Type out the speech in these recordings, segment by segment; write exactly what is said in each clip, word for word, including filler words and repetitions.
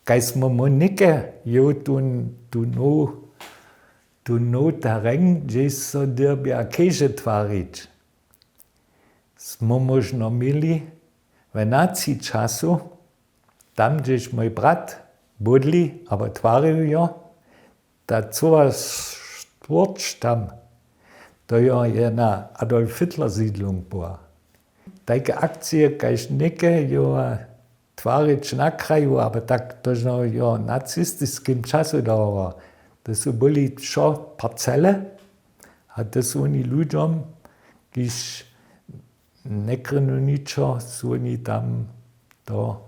Kaž smo my něke jěł tu, tu, now, tu now tereń, hdźež so dyrbja chěže twarić, smo móžno měli w naci času, tam hdźež mój brat bydli abo twarił jo, ta cyła stwórć tam, to jo je na Adolf Hitler Siedlung była. Tajke akcije, kaž něke jo twarić na kraju, abo tak to žno jo w nacistiskim času dawało. To su byli wšo parcele a to su woni ludźom, kiž njekrenu ničo, su woni tam to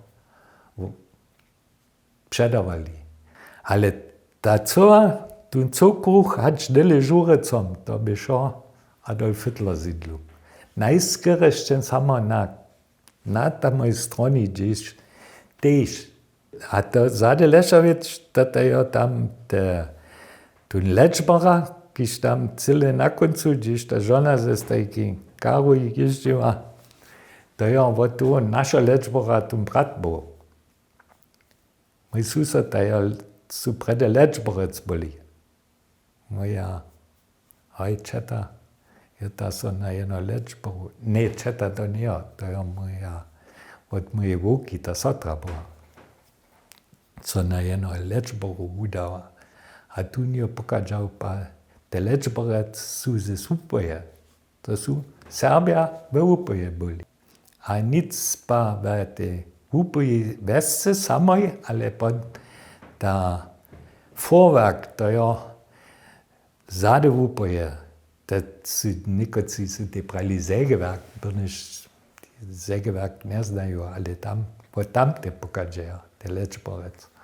předawali. Ale ta cyła, tón cył kruch hač dyle žurecom, to bě wšo Adolf Hitler Siedlung. Najskerje sćen samo na, na tamoj stroni hdźež tež. A to zady Lešowec, to, to jo tam te, tón Lečbora, kiž tam cyle na kóncu, hdźež ta žona ze stajkim karuj jězdźiła, to jo wot toho našeho Lečbora tón brat był. Mój susod, to jo, su prjedy Lečborec byli. Mója haj ćeta, jo, ta so na jeno Lečboru, ně, ćeta to njejo, to jo mója, wot mójej wowki ta sotra była, so na jeno Lečboru wudała. A tón jo pokažał, pa te Lečborec su ze Łupoje. To su Serbja we Łupoje byli. A nic pa we tej Łupoji wjesce samoj, ale pon ta Vorwerk, to jo zady Łupoje, te su někotři su tej prali Sägewerk, byrnyž Sägewerk njeznaju, ale tam, wot tamte pokažejo, te Lečborec.